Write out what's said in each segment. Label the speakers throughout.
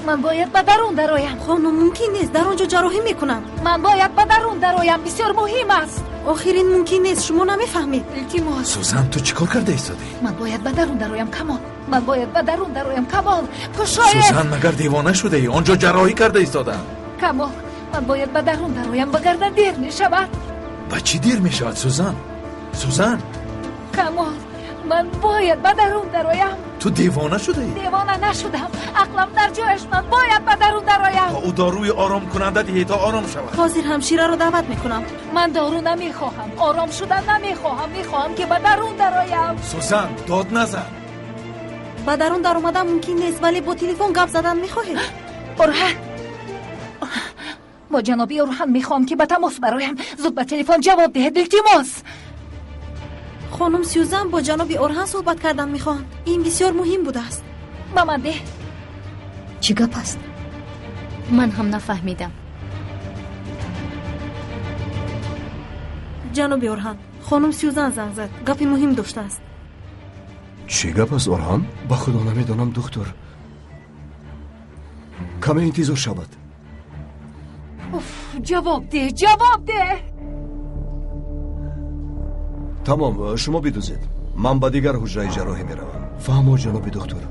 Speaker 1: Ман бояд ба дарун дароям.
Speaker 2: Хонум, мумкин нест, дар он ҷо ҷарроҳӣ мекунанд.
Speaker 1: Ман бояд ба дарун дароям, бисёр муҳим аст.
Speaker 2: Охир ин мумкин нест, шумо намефаҳмед.
Speaker 1: Илтимос.
Speaker 3: Сузан, ту чӣ кор карда истодаӣ?
Speaker 1: Ман бояд ба дарун дароям, Камол. Ман бояд ба дарун дароям, Камол. Кушоед.
Speaker 3: Сузан, магар девона шудаӣ? Он ҷо ҷарроҳӣ карда истодаанд.
Speaker 1: Камол, ман бояд ба дарун дароям, вагарна дер мешавад.
Speaker 3: Ба чӣ дер мешавад, Сузан? Сузан!
Speaker 1: Камол, ман бояд ба дарун дароям.
Speaker 3: Ту девона шудаӣ?
Speaker 1: Девона нашудам, ақлам дар ҷояш. Ман бояд ба дарун дароям.
Speaker 3: То ӯ доруи оромкунанда диҳӣ то ором шавад.
Speaker 2: Ҳозир ҳамшираро даъват мекунам.
Speaker 1: Ман дору намехоҳам, ором шудан намехоҳам, мехоҳам ки ба дарун дароям.
Speaker 3: Сузан, дод назан.
Speaker 2: Ба дарун даромадан мумкин нест, вале бо телефон гап задан мехоҳед?
Speaker 1: Орҳан, бо ҷаноби Орҳан мехоҳам ки ба тамос бароям. Зуд ба телефон ҷавоб диҳед, илтимос.
Speaker 2: Хонум Сюзан бо ҷаноби Орҳан суҳбат кардан мехоҳанд. Ин бисёр муҳим будааст.
Speaker 1: Ба ман деҳ.
Speaker 4: Чӣ гап аст?
Speaker 5: Ман ҳам нафаҳмидам.
Speaker 2: Ҷаноби Орҳан, хонум Сюзан занг зад, гапи муҳим доштааст.
Speaker 6: Чӣ гап аст, Орҳан?
Speaker 7: Ба худо намедонам, духтур. Каме интизор шавад.
Speaker 1: Уф, ҷавоб деҳ, ҷавоб деҳ.
Speaker 7: Тамом, шумо бидузед. Ман ба дигар ҳуҷраи ҷарроҳӣ меравам. Фаҳмо, ҷаноби духтур.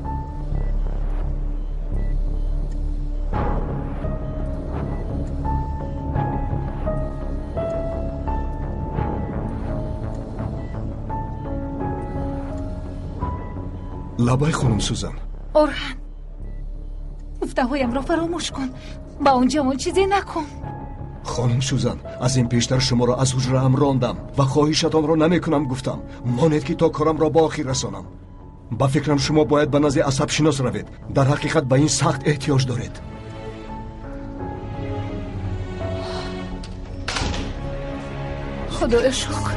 Speaker 7: Лабай, хонум Сузан.
Speaker 1: Орҳан, гуфтаҳоямро фаромӯш кун. Ба он ҷавон чизе накун.
Speaker 7: Хонум Сюзан, аз ин пештар шуморо аз ҳуҷраам рондам ва хоҳишатонро намекунам гуфтам. Монед ки то корамро ба охир расонам. Ба фикрам шумо бояд ба назди асабшинос равед. Дар ҳақиқат ба ин сахт эҳтиёҷ доред.
Speaker 1: Худоё шукр.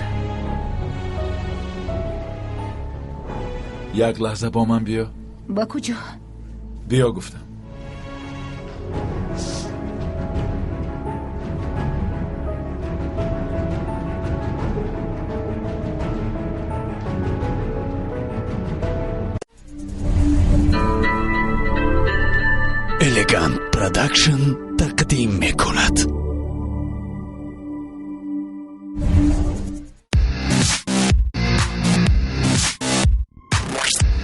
Speaker 3: Як лаҳза бо ман биё.
Speaker 1: Ба куҷо?
Speaker 3: Биё гуфтам.
Speaker 8: Элегант Продакшн тақдим мекунад.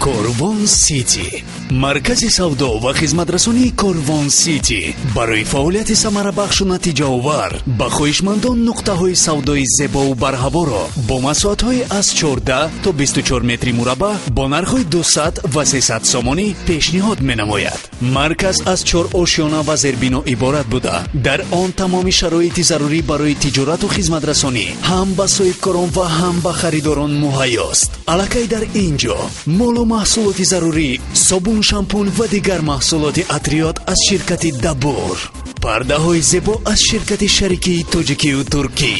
Speaker 8: Корвон Сити, маркази савдо ва хизматрасонии Корвон Сити барои фаъолияти самарабахшу натиҷаовар ба хоҳишмандон нуқтаҳои савдои зебову барҳаворо бо масоҳатҳои аз 14 то 24 метри мураббаъ бо нархҳои 200 ва 300 сомонӣ пешниҳод менамояд. Марказ аз 4 ошёна ва зербино иборат буда, дар он тамоми шароити зарурӣ барои тиҷорату хизматрасонӣ ҳам ба соҳибкорон ва ҳам ба харидорон муҳайёст. Аллакай дар ин ҷо молу маҳсулоти зарурӣ, собун, шампун ва дигар маҳсулоти атриёт аз ширкати Дабур, пардаҳои зебо аз ширкати шарикии тоҷикию туркӣ,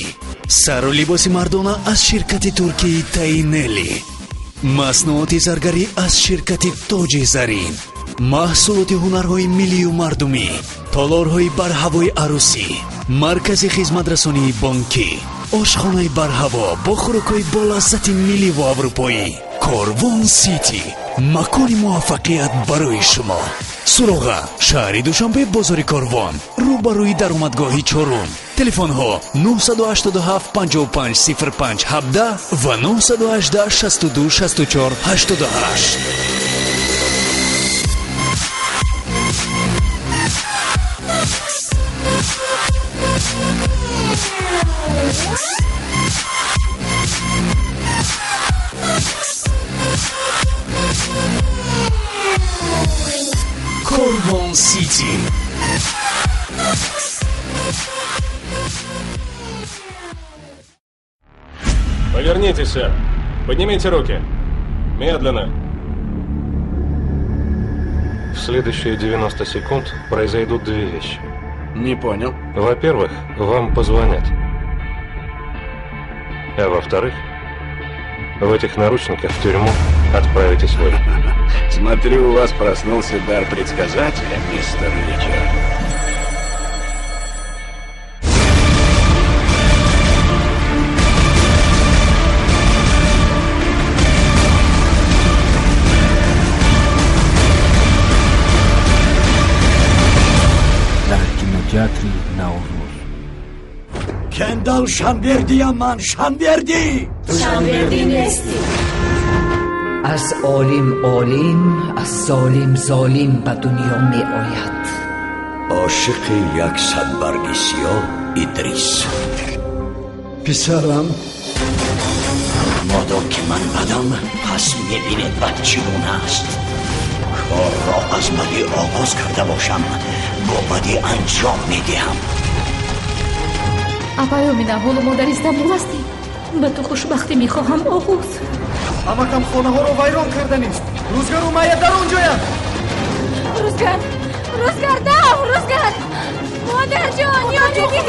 Speaker 8: сару либоси мардона аз ширкати туркии Таинели, маснуоти заргарӣ аз ширкати Тоҷи Зарин, маҳсулоти ҳунарҳои миллию мардумӣ, толорҳои барҳавои арӯсӣ, маркази хизматрасонии бонкӣ, ошхонаи барҳаво бо хӯрокҳои болаззати милливу аврупоӣ. Корвон Сити, макони муваффақият барои шумо. Суроға: шаҳри Душанбе, бозори Корвон, рӯбарӯи даромадгоҳи чорум. Телефонҳо 987 55 05 17 ва 918 62 64 88. Корвон Сити.
Speaker 9: Повернитесь, сэр. Поднимите руки. Медленно. В следующие 90 секунд произойдут две вещи.
Speaker 10: Не понял.
Speaker 9: Во-первых, вам позвонят. А во-вторых, в этих наручниках в тюрьму отправитесь вы.
Speaker 10: Смотрю, у вас проснулся дар предсказателя, мистер Ричард.
Speaker 11: Кендал Шанвердиям ман, Шанверди!
Speaker 1: Шанверди нестӣ.
Speaker 12: Аз олим олим, аз золим золим ба дунё меояд.
Speaker 11: Ошиқи як садбарги сиёҳ Идрис. Писарам, модом ки ман бадам, пас мебинед бад чӣ гуна аст. Корро аз бадӣ оғоз карда бошам, бо бадӣ анҷом медиҳам.
Speaker 1: Апай Омина, ҳоло мо дар Истанбул ҳастем. Ба ту хушбахтӣ мехоҳам, Оғуз.
Speaker 13: Амакам хонаҳоро вайрон карданист. Рӯзгару Майя дар он ҷоянд.
Speaker 1: Рӯзгар, Рӯзгар, дав, Рӯзгар! Модарҷон, ёри диҳед!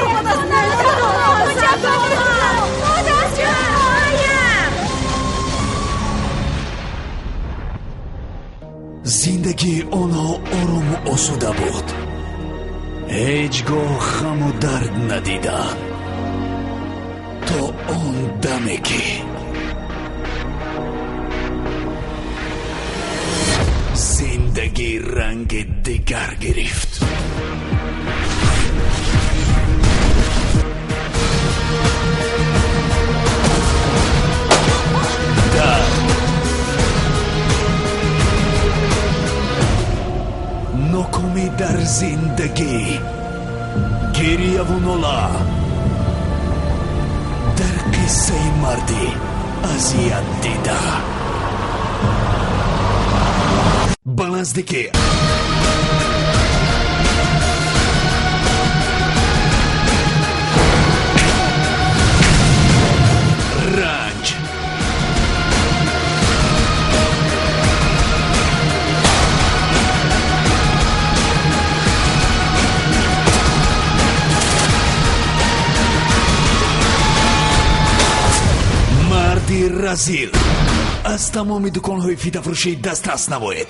Speaker 1: Модарҷон, Майя!
Speaker 8: Зиндагии онҳо орому осуда буд. Ҳеҷ гоҳ ғаму дард надиданд. То он даме ки зиндагӣ ранги дигар гирифт. Дард, нокомӣ дар зиндагӣ, гирьяву нола дар қиссаи марди азиятдида. Ба наздикӣ ранҷ, марди разил аз тамоми дуконҳои фитафурӯшӣ дастрас намоед.